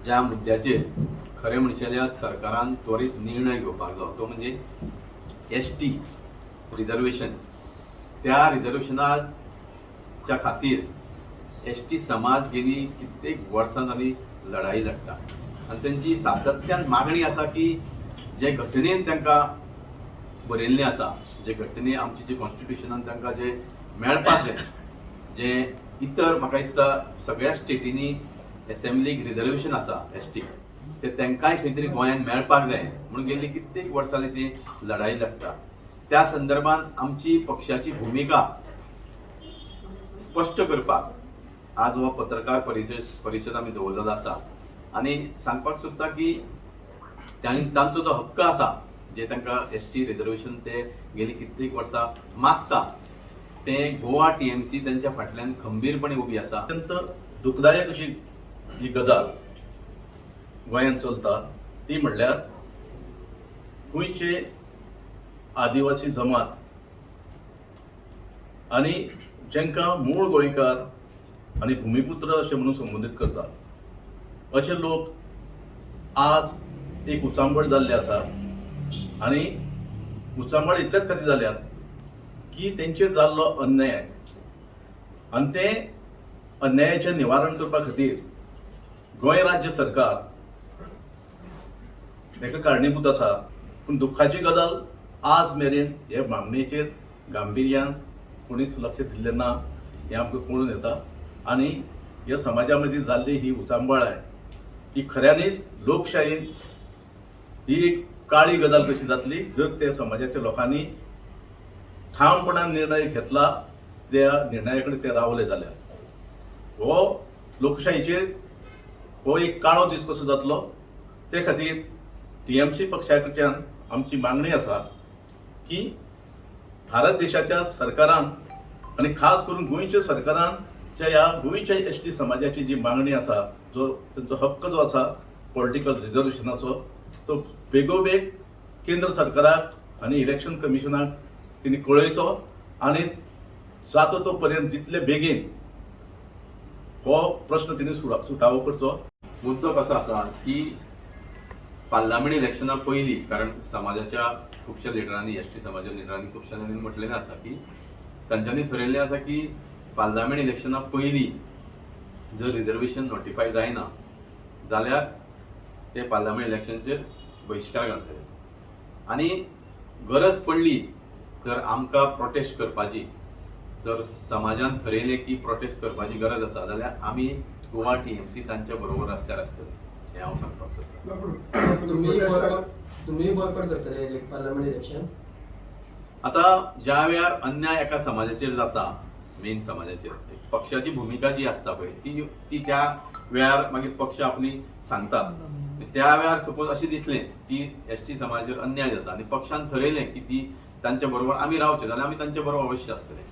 ज्या मुद्द्याचेर खरें म्हणचे जाल्यार सरकारान त्वरीत निर्णय घेवपाक जाय तो म्हणजे एस टी रिजर्वेशन. त्या रिजर्वेशनाच्या खातीर एस टी समाज गेली कित्येक वर्सां जाली लढाई लढटा आनी तेंची सातत्यान मागणी आसा की जे घटनेन तांकां बरयल्लें आसा, जे घटने आमची जे कॉन्स्टिट्युशनान तांकां जे मेळपाक जाय, जे इतर म्हाका दिसता सगळ्या स्टेटींनी एसेंब्लीक रिजर्वेशन आसा एस टीक, ते तांकांय खंय तरी गोंयांत मेळपाक जाय म्हणून गेली कित्येक वर्सां जाली ती लढाई लढटा. त्या संदर्भात आमची पक्षाची भुमिका स्पश्ट करपाक आज हो पत्रकार परिशद आमी दवरलेलो आसा आनी सांगपाक सोदता की तांचो जो हक्क आसा, जे तांकां एस टी रिजर्वेशन ते गेली कित्येक वर्सां मागता, ते गोवा टीएमसी तांच्या फाटल्यान खंबीरपणे उबी आसा. अत्यंत दुखदायक अशी ही गजाल गोंयांत चलता ती म्हणल्यार गोंयचे आदिवासी जमात आनी जांकां मूळ गोंयकार आनी भुमिपुत्र अशें म्हणून संबोधीत करतात अशे लोक आज एक उचांबळ जाल्ले आसा. आनी उचांबळ इतल्याच खातीर जाल्यात की तेंचेर जाल्लो अन्याय आनी तें अन्यायाचें निवारण करपा खातीर गोंय राज्य सरकार हेका कारणीभूत आसा. पूण दुख्खाची गजाल, आज मेरेन हे मागणेचेर गांभिर्यान कोणीच लक्ष दिल्लें ना हें आमकां कळून येता. आनी ह्या समाजा मदीं जाल्ली ही उचांबळाय ही खऱ्यांनीच लोकशायेन ही एक काळी गजाल कशी जातली जर त्या समाजाच्या लोकांनी ठामपणान निर्णय घेतला, त्या निर्णया कडेन ते रावले जाल्यार हो लोकशाहीचेर हो एक काळो दीस कसो जातलो. ते खातीर टीएमसी पक्षा कडच्यान आमची मागणी आसा की भारत देशाच्या सरकारान आनी खास करून गोंयच्या सरकारान ज्या ह्या गोंयच्या एस टी समाजाची जी मागणी आसा, जो तेंचो हक्क जो आसा पॉलिटिकल रिजर्वेशनाचो, तो बेगोबेग केंद्र सरकाराक आनी इलेक्शन कमिशनाक तेणी कळयचो आनी जाता तो पर्यंत जितले बेगीन हो प्रश्न तेणी सुटावो करचो. मुद्दो कसो आसा की पार्लमेंट इलेक्शना पयलीं, कारण समाजाच्या खुबश्या लिडरांनी, एस टी समाजाच्या लिडरांनी खुबश्या जाणांनी म्हटलेलें आसा की तांच्यांनी थरयल्लें आसा की पार्लमेंट इलेक्शना पयलीं जर रिजर्वेशन नोटिफाय जायना जाल्यार ते पार्लमेंट इलेक्शनचेर बहिश्कार घालतले आनी गरज पडली तर आमकां प्रोटेस्ट करपाची, जर समाजान थरयलें की प्रोटेस्ट करपाची गरज आसा जाल्यार आमी गोवा टीएमसी तांच्या बरोबर रस्त्यार आसतले हें हांव सांगपाक सोदतां. तुम्ही बॉयकॉट करतले पार्लमेंट इलेक्शन? आता ज्या वेळार अन्याय एका समाजाचेर जाता, मेन समाजाचेर, एक पक्षाची भुमिका जी आसता पळय ती ती त्या वेळार मागीर पक्ष आपली सांगता. त्या वेळार सपोज अशें दिसलें की एस टी समाजाचेर अन्याय जाता आनी पक्षान थरयलें की ती तांच्या बरोबर आमी रावचें जाल्यार आमी तांच्या बरोबर अवश्य आसतले.